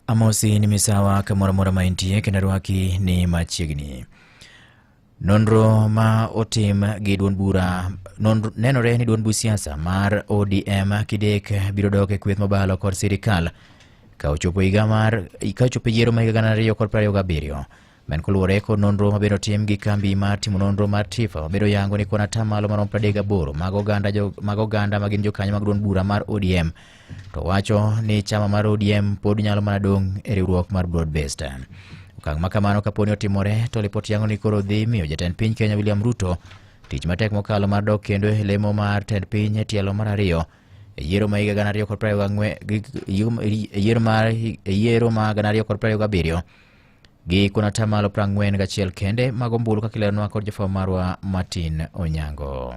Amosi ni misawa kamoro amora ma intie kendo arwaki ni machiegni. Nonro ma otim gi duond bura nonro, nenore ni duond buch siasa mar ODM kidek biro dok e kweth mobalo kod sirikal ka ochopo higa mar ka ochopo yiero ma higa 2027. Men koluwore kod nonro mabende otim gi kambi mar timo nonro mar TIFA mabedo yango ni kwan atamalo maromo 38 mag oganda jo, mag oganda ma gin jokanyo mag duond bura mar ODM to wacho ni chama mar ODM pod nyalo mana dong' e riwruok mar broad based. Okang' ma kamano kapo ni otimore to lipot yango ni koro dhi miyo jatend piny Kenya William Ruto tich matek mokalo mar dok kendo e lemo mar tend piny e tielo mar ariyo e yiero ma higa 2024 e yiero mar e yiero ma 2027 gi kuon atamalo 41 kende mag ombulu kaka ileronwa kod jafwambo marwa Martin Onyango.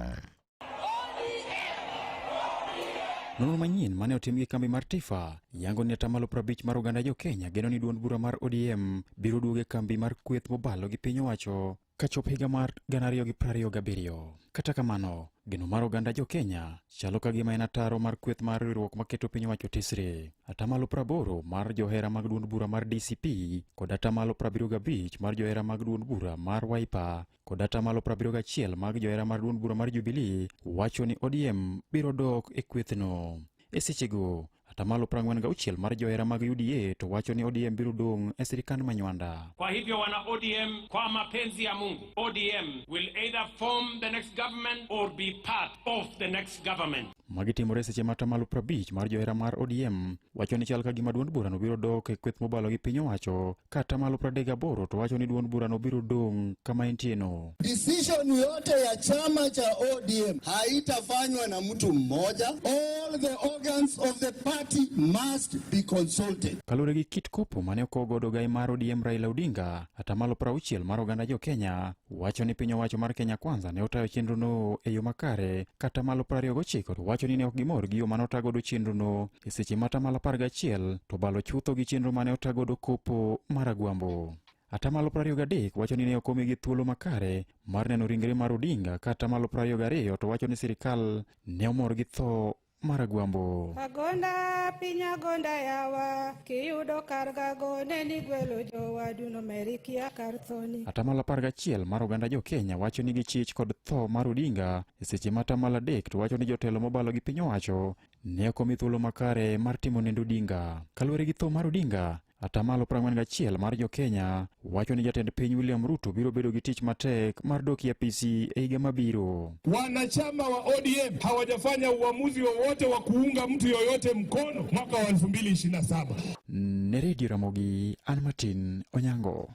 Nonro manyien mane otim gi kambi mar TIFA yango ni atamalo 50 mar oganda jo Kenya geno ni duond bura mar ODM biro duogo e kambi mar kweth mobalo gi piny owacho kachop higa mar 2027. Kata kamano, geno mar oganda jo Kenya chalo ka gima en ataro mar kweth mar riwruok maketo piny owacho tesre. Atamalo 80 mar johera mag duond bura mar DCP kod atamalo 75 mar johera mag duond bura mar Wiper kod atamalo 71 mag johera mar duond bura mar Jubilee wacho ni ODM biro dok e kwethno. E sechego, atamalo 46 mar johera mag UDA to wacho ni ODM biro dong' e sirikand Manywanda. Kwa hivyo wana ODM, kwa mapenzi ya Mungu, ODM will either form the next government or be part of the next government. Magi timore seche ma atamalo 50 mar johera mar ODM wacho ni chal ka gima duond burano biro dok e kweth mobalo gi piny owacho ka atamalo 38 to wacho ni duond burano biro dong' kama entieno. Decision yote ya chama cha ODM haitafanywa na mtu mmoja. All the organs of the party must be consulted. Kaluwore gi kit kopo mane okow godo gai mar ODM Raila Odinga, atamalo 60 mar oganda jo Kenya wacho ni piny owacho mar Kenya Kwanza ne otayo chenrono e yo makare, ka atamalo 29 to wacho ni ne ok gimor gi yo mane ota godo chenrono e seche ma atamalo 11 to obalo chutho gi chenro mane ota godo kopo mar Agwambo. Atamalo 23 wacho ni ne ok omigi thuolo makare mar neno ringre mar Odinga, ka atamalo 22 to wacho ni sirikal ne omor gi tho mar Agwambo. Agonda piny agonda yawa kiyudo kar gago ne ni gwelo jowadu no merikia kar thoni. Atamalo 11 mar oganda jo Kenya wacho ni gichich kod tho mar Odinga e seche ma atamalo 3 to wacho ni jotelo mobalo gi piny owacho ne ok omi thuolo makare mar timo nend Odinga. Kaluwore gi tho mar Odinga, atamalo 41 mar jo Kenya wacho ni jatend piny William Ruto biro bedo gi tich matek mar dok e apisi e higa mabiro. Wanachama wa ODM hawajafanya uamuzi wowote wa kuunga mtu yoyote mkono mwaka wa 2027. Ne Radio Ramogi, an Martin Onyango.